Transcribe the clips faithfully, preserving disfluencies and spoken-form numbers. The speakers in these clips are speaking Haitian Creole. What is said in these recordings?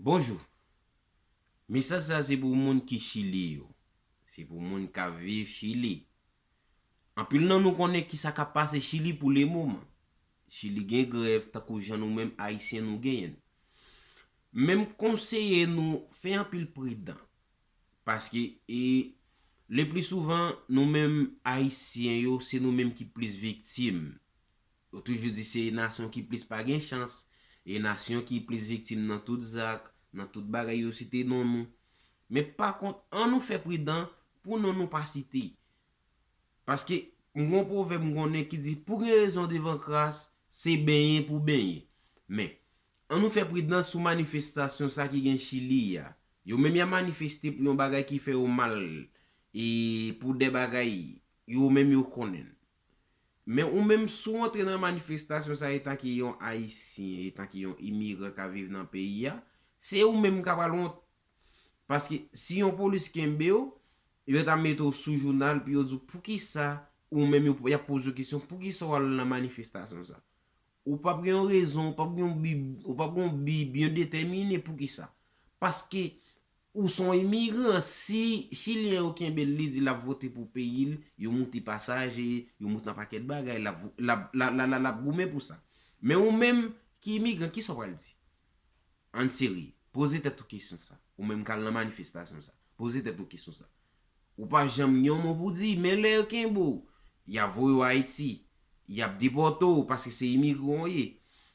Bonjou. Mesaj sa se pou moun ki Chili yo. Se pou moun k ap viv Chili. Anpil nan nou konnen kisa k ap pase Chili pou le moman. Chili gen grèv tankou jan nou menm Ayisyen nou genyen. Men m konseye nou fè anpil pridan. Paske e le pli souvan nou menm Ayisyen yo se nou menm ki plis viktim. Yo toujou di se nasyon ki plis pa gen chans, e nasyon ki plis viktim nan tout zak, nan tout bagay yo site non nou. Men pa kont, ann nou fè pridan pou non nou pa site. Paske m gon pwovèb m konnen ki di pou gen rezon devan kras, se benyen pou benyen. Men, ann nou fè pridan sou manifestasyon sa ki gen Chili a. Yo menm y ap manifeste pou yon bagay ki fè yo mal, e pou de bagay yo menm yo konnen. Men ou menm si w antre nan manifestasyon sa etan ke yon Ayisyen, etan ke yon imigran k ap viv nan peyi a, se ou menm k ap al wont. Paske si yon polis kenbe w, yo ta mete w sou jounal pou yo di w poukisa ou menm yo, y ap poze w kesyon poukisa w al nan manifestasyon sa. Ou p ap gen yon rezon, ou p ap gen yon bi, ou p ap gen yon bi byen detèmine poukisa. Paske ou se yon imigran, si Chilyen yo kenbe l, li di l ap vote pou peyi l, yo moute pasaje, yo moute nan pakèt bagay, l ap, l ap, l ap, l ap, l ap, l ap goumen pou sa. Men ou menm ki imigran, kisa w pral di? Ann serye, poze tèt ou kesyon sa. Ou menm k al nan manifestasyon sa, poze tèt ou kesyon sa. Ou p ap janm gen yon mo pou di, men lè yo kenbe w, y ap voye w Ayiti, y ap depòte w paske se imigran w ye.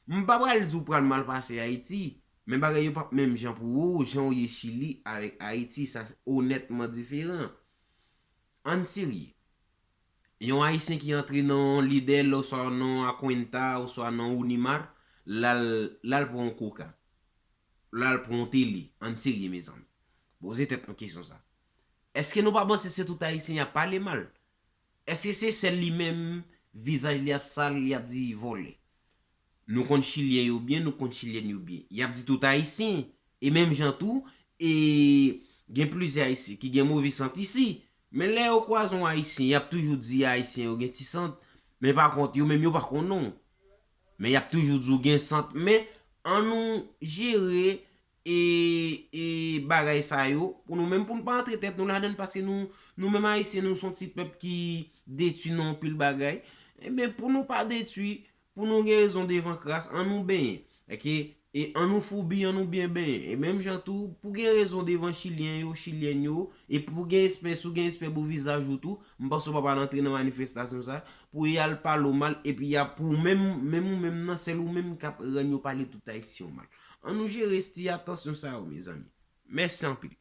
M pa pral di w pral mal pase Ayiti, men bagay yo p ap menm jan pou ou, jan w ye Chili avèk Ayiti, sa onètman diferan. Ann serye. Yon Ayisyen ki antre nan Lidl, oswa nan Acuantia, oswa nan Unimar, l al, l al pran yon koka. L al pran yon tele. Ann serye, mezanmi. Poze tèt nou kesyon sa. Èske nou pa panse se tout Ayisyen y ap pale mal? Èske se sèl li menm, vizaj li ap sal, li ap di vòlè? Nou konn Chilyen yo byen, nou konn Chilyèn yo byen. Y ap di tout Ayisyen. E menm jan tou, e gen plizyè Ayisyen ki gen move sant isi. Men lè yo kwaze yon Ayisyen, y ap toujou di Ayisyen yo gen ti sant. Men pa kont, yo menm yo pa konn non. Men y ap toujou di w gen sant. Men ann nou jere e, e bagay sa yo pou nou menm, pou nou pa antre tèt nou ladan l, paske nou, nou menm Ayisyen, nou se yon ti pèp ki detwi nan yon pil bagay. Ebyen, pou nou pa detwi, pou nou gen rezon devan kras, ann nou benyen. Oke? E ann nou foubi, ann nou byen benyen. E menm jan tou, pou gen rezon devan Chilyen yo, Chilyèn yo, e pou gen respè, si w gen respè pou vizaj ou tou, m panse w pa pral antre nan manifestasyon sa, pou y al pale w mal, epi y ap pou menm, menm ou menm nan, sèl ou menm k ap rann yo pale tout Ayisyen w mal. Ann nou jere stil atansyon sa yo, mezanmi. Mèsi anpil.